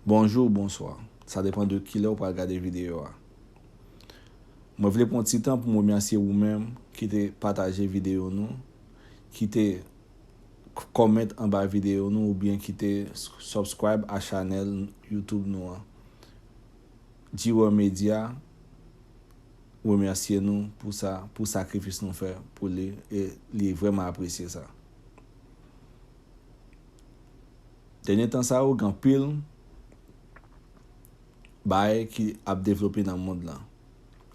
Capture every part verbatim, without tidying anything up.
Bonjou, bonswa. Sa depann de kilè ou pral gade videyo a. Mwen vle pran ti tan pou m remèsye ou menm ki te pataje videyo nou, ki te k-, comment anba videyo nou oubyen ki te s-, subscribe a chanèl YouTube nou an. G-World Media remèsye nou pou sa, pou sakrifis nou fè pou li, e li vrèman apresye sa. Dènye tan sa yo, gen anpil bagay ki ap devlope nan mond lan.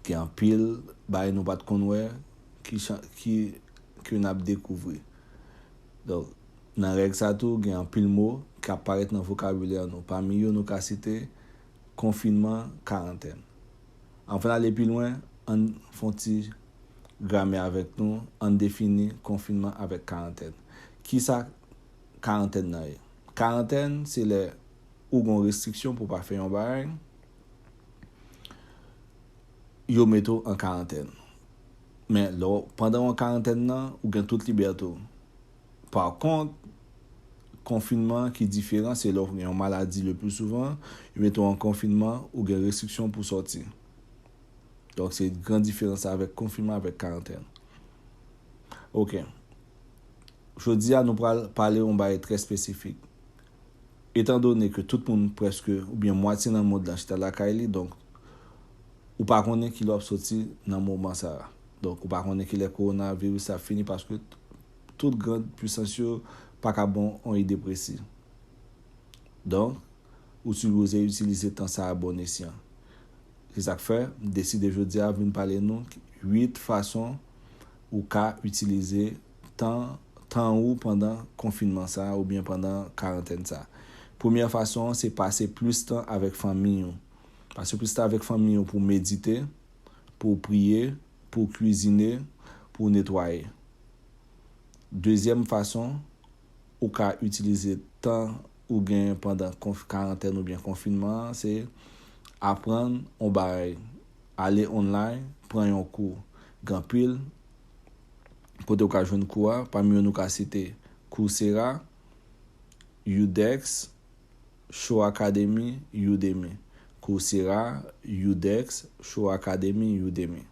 Gen anpil bagay nou pa t konn wè ki chan-, ki, ke n ap dekouvri. Donk, nan règ sa tou, gen anpil mo k ap parèt nan vokabilè nou. Pami yo, nou ka site konfinman, karantèn. Anvan n ale pi lwen, ann fè yon ti gramè avèk nou, ann defini konfinman avèk karantèn. Kisa karantèn nan ye? Karantèn, se lè ou gen yon restriksyon pou w pa fè yon bagay, yo mete w an karantèn. Men lè w, pandan w an karantèn nan, ou gen tout libète w. Pa kont, konfinman ki diferan, se lè w gen yon maladi le pli souvan, yo mete w an konfinman, ou gen restriksyon pou sòti. Donk, se gran diferans avèk konfinman avèk karantèn. Oke. Jodi a, nou pral pale yon bagay trè espesifik. Etandone ke tout moun prèske, oubyen mwatye nan mond lan chita lakay li, donk, ou pa konnen kilè w ap soti nan moman sa a. Donk, ou pa konnen kilè kowonaviris la ap fini paske t-, tout gran pisans yo pa ka ba w yon ide presi. Donk, ou sipoze itilize tan sa a bon esyan. Se sa k fè, m deside jodi a vin pale nou uit fason ou ka itilize tan, tan ou pandan konfinman sa a oubyen pandan karantèn sa a. Premyè fason an, se pase plis tan avèk fanmi w. Pase plis tan avèk fanmi w pou w medite, pou w priye, pou w kwizine, pou w netwaye. Dezyèm fason ou ka itilize tan ou gen pandan konf-, karantèn oubyen konfinman an, se aprann yon bagay. Ale online, pran yon kou. Gen anpil kote ou ka jwenn kou a, pami yo nou ka site Coursera, Udexo, Show Academy, Udemy. Coursera, Udexo, Show Academy, Udemy.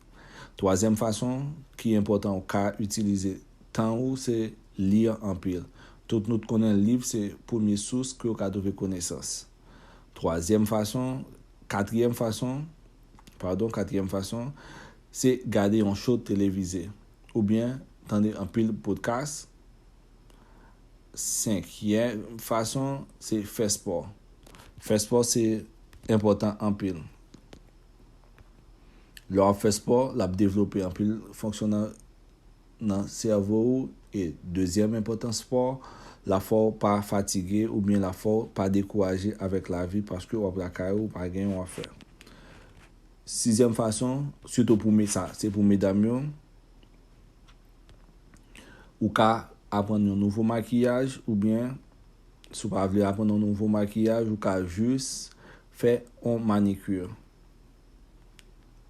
Twazyèm fason ki enpòtan ou ka itilize tan ou se li anpil. Tout nou t konnen liv se premye sous ke w ka twouve konesans. Twazyèm fason, katriyèm fason, padon, katriyèm fason, se gade yon show televize oubyen tande anpil podcast. Senkyèm fason, se fè spò. Fè spò se enpòtan anpil. Lè w ap fè spò, l ap devlope anpil fonksyon nan, nan sèvo ou. E dezyèm enpòtans spò, l ap fè w pa fatige oubyen l ap fè w pa dekouraje avèk lavi paske w ap lakay ou, pa gen yon afè. Sizyèm fason, sitou pou me-, sa, se pou medam yo, ou ka aprann yon nouvo makiyaj, oubyen, si w pa vle aprann yon nouvo makiyaj, ou ka jis fè yon manikir.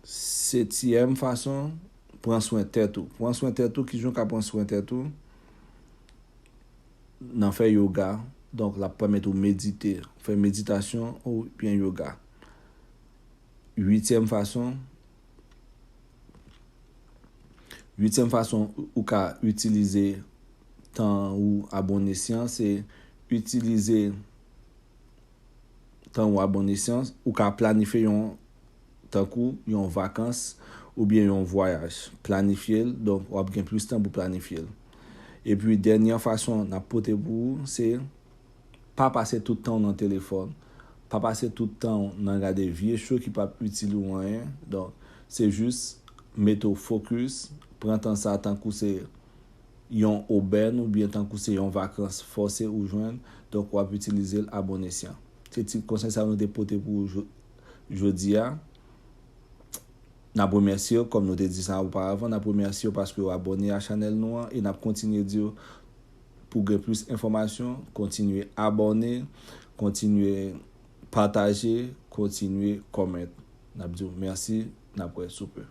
Setyèm fason, pran swen tèt ou. Pran swen tèt ou, kijan w ka pran swen tèt ou? Nan fè yoga, donk, l ap pèmèt ou medite, fè meditasyon oubyen yoga. Uityèm fason, uityèm fason ou ka itilize tan ou a bon esyan, se itilize tan ou a bon esyan, ou ka planifye yon, tankou yon vakans oubyen yon vwayaj. Planifye l, donk, w ap gen plis tan pou planifye l. Epi, dènyè fason n ap pote pou ou, se pa pase tout tan w nan telefòn. Pa pase tout tan w nan gade vye show ki p ap itil ou anyen. Donk, se jis mete w fokis, pran tan sa tankou se yon obèn oubyen tankou se yon vakans fòse ou jwenn, donk w ap itilize l a bon esyan. Se ti konsèy sa nou te pote pou ou jo-, jodi a. N ap remèsye w, kòm nou te di sa oparavan, n ap remèsye w paske w abòne a chanèl nou an e n ap kontinye di w pou gen plis enfòmasyon, kontinye abòne, kontinye pataje, kontinye kòmante. N ap di w mèsi, n ap wè sou pe.